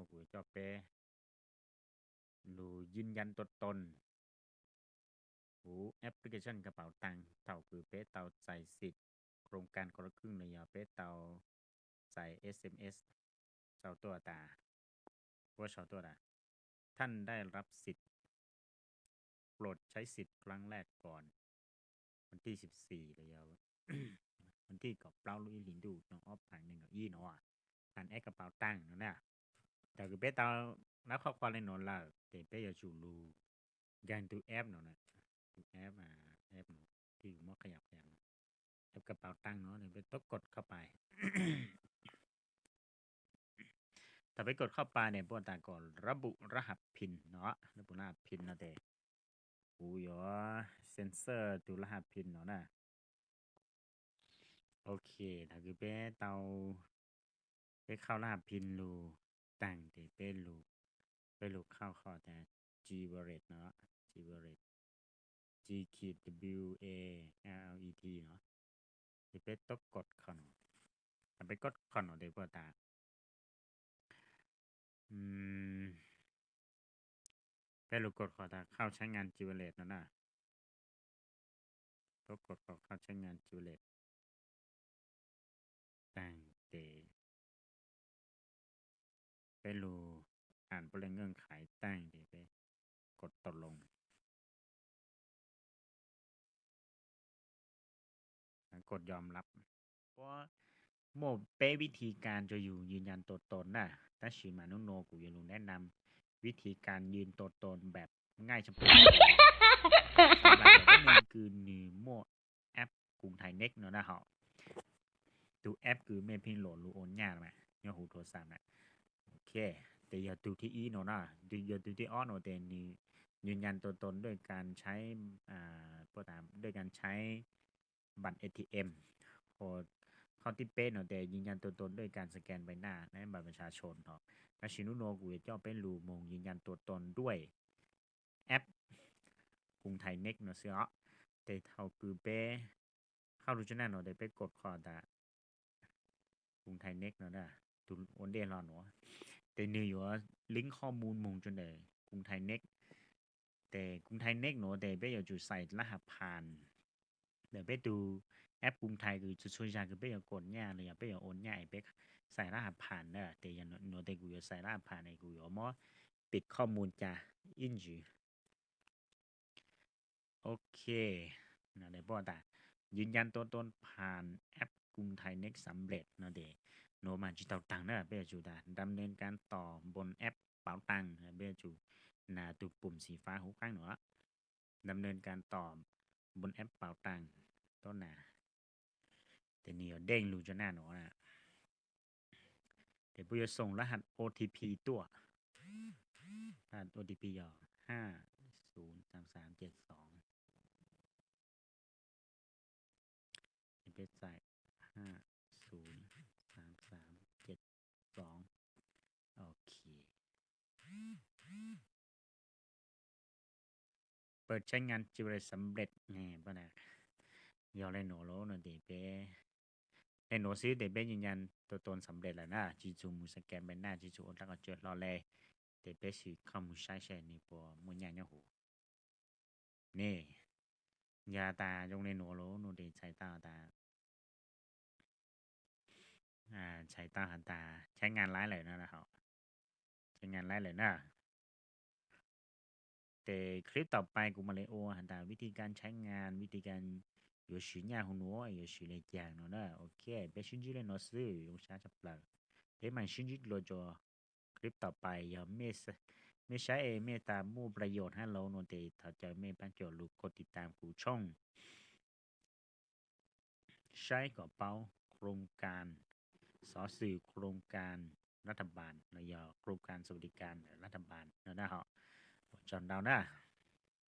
kuv coj peb lug yin yan tua toos huv application kab pauv taas thaum kws peb tau txais xim koom kas kov lub kheej los yog peb tau txais S M S sau tuaj tas, ua sau tuaj tas, ท่านได้รับสิทธิ์ โปรดใช้สิทธิ์ครั้งแรกก่อน วันที่สิบสี่ los yog วันที่ kaum plaub lub ib hlis ntuj xyoo ob phav nees nkaum ib no, ผ่านแอปกระเป๋าตัง no na. Thaum kws peb tau dab qhov qhua le nuav lawm ces peb yuav tsum lug nkaag tus app no na, tus app, app no, tus yus muab qhab yas qhab yas, app กระเป๋าตัง no, peb tau kodเข้าไป. Thaum peb kodเข้าไป ne puab tas kom ระบุรหัส pin no, ระบุรหัส pin no tes kuv yuav censor tus รหัส pin no na. Ok, thaum kws peb tau, peb เข้ารหัส pin lug taag tes peb lug, peb lug เข้า qhov tas G Wallet no, G Wallet, G Q W A L L E T no, ces peb tau kod qhov no. Thaum peb kod qhov no tes puab tas peb lug kod qhov tas เข้าใช้งาน G Wallet no na. Peb kod qhov เข้าใช้งาน G Wallet taag tes peb lug อ่าน puab le เงื่อนไข taag tes peb kod ตกลง kod ยอมรับ. Puab muaj peb vib thi kas rua yus ยืนยันตัวตน na, tab sis mas nub nua kuv yuav lug แนะนำ vib thi kas ยืนยันตัวตน แบบ ง่ายเฉพาะ sawv daws cov neeg kws nwg muaj app Koonthainekt no na hom. Tus app kws mej pheej lug ua nyaj mas nyob huv โทรศัพท์ na. Ok, tes yog tug thib ib no na, yog tug thib ob no tes nwg ยืนยันตัวตน ด้วยการใช้ ด้วยการใช้ บัตร เอทีเอ็ม Ho qhov thib peb no tes ยืนยันตัวตน ด้วยการสแกนใบหน้า ในบัตรประชาชน hom. Tab sis nub nua kuv yuav coj peb lug moog ยืนยันตัวตน ด้วย app Koonthainekt no xwb os. Tes thaum kws peb เข้า lug tsab naj no tes peb kod qhov tas Koonthainekt no, tug ua ntej hlo no, tes nwg yuav ลิงก์ข้อมูล moog rua ntawm Koonthainekt. Tes Koonthainekt no tes peb yuav tsum ใส่รหัสผ่าน ntawm peb tug app Koonthainekt kws txhua txhua zag kws peb yuav kod nyaj los yog peb yuav ua nyaj es peb ใส่รหัสผ่าน na. Tes yog no tes kuv yuav ใส่รหัสผ่าน es kuv yuav muab ปิดข้อมูล cas ib ntsis. Ok, no tes puab tas ยืนยันตัวตนผ่าน app Koonthainekt สำเร็จ no tes nuav mas tsis tau taag na, peb yuav tsum tas ดำเนินการต่อ บนแอปเป๋าตัง peb yuav tsum nas tug ปุ่มสีฟ้า huv qaab no, ดำเนินการต่อ บนแอปเป๋าตัง tuab nas. Tes nwg yuav เด้ง lug tsab naj no na. Tes puab yuav ส่งรหัส โอทีพี tuaj. Rหัส โอทีพี yog ห้าศูนย์สามสามเจ็ดสอง เจ็ดสอง Ok. เปิดใช้งาน Gmail สำเร็จ ne. Yog le nuav lawm no tes peb, le nuav xwb tes peb ยืนยันตัวตน สำเร็จ lawm na, tsis txug mus scan ใบหน้า, tsis txug ua dlaab qhov tsua hlo le. Tes peb sim เข้า mus saib saib nwg puas muaj nyaj nyob huv ne. Yog tas zoo le nuav lawm no tes txhais tau tas, txhais tau has tas ใช้งาน lawm na, ใช้งาน lawm na. Tes คลิปต่อไป kuv mam le ua has tas วิธีการใช้งาน, วิธีการ yuav swv nyaj huv nuav yuav swv le caag no na. Ok, peb sib ntsib le nuav xwb, zoo sab tshaj plaws. Peb mam sib ntsib dlua rua คลิปต่อไป. Yog mej saib es mej tas muaj ประโยชน์ hab lauj no tes thov caw mej pab caum lug กดติดตาม kuv ช่อง saib kom paub โครงการ xov xwm โครงการ รัฐบาล los yog โครงการ สวัสดิการ รัฐบาล no na hom. Ua tsaug ntau na.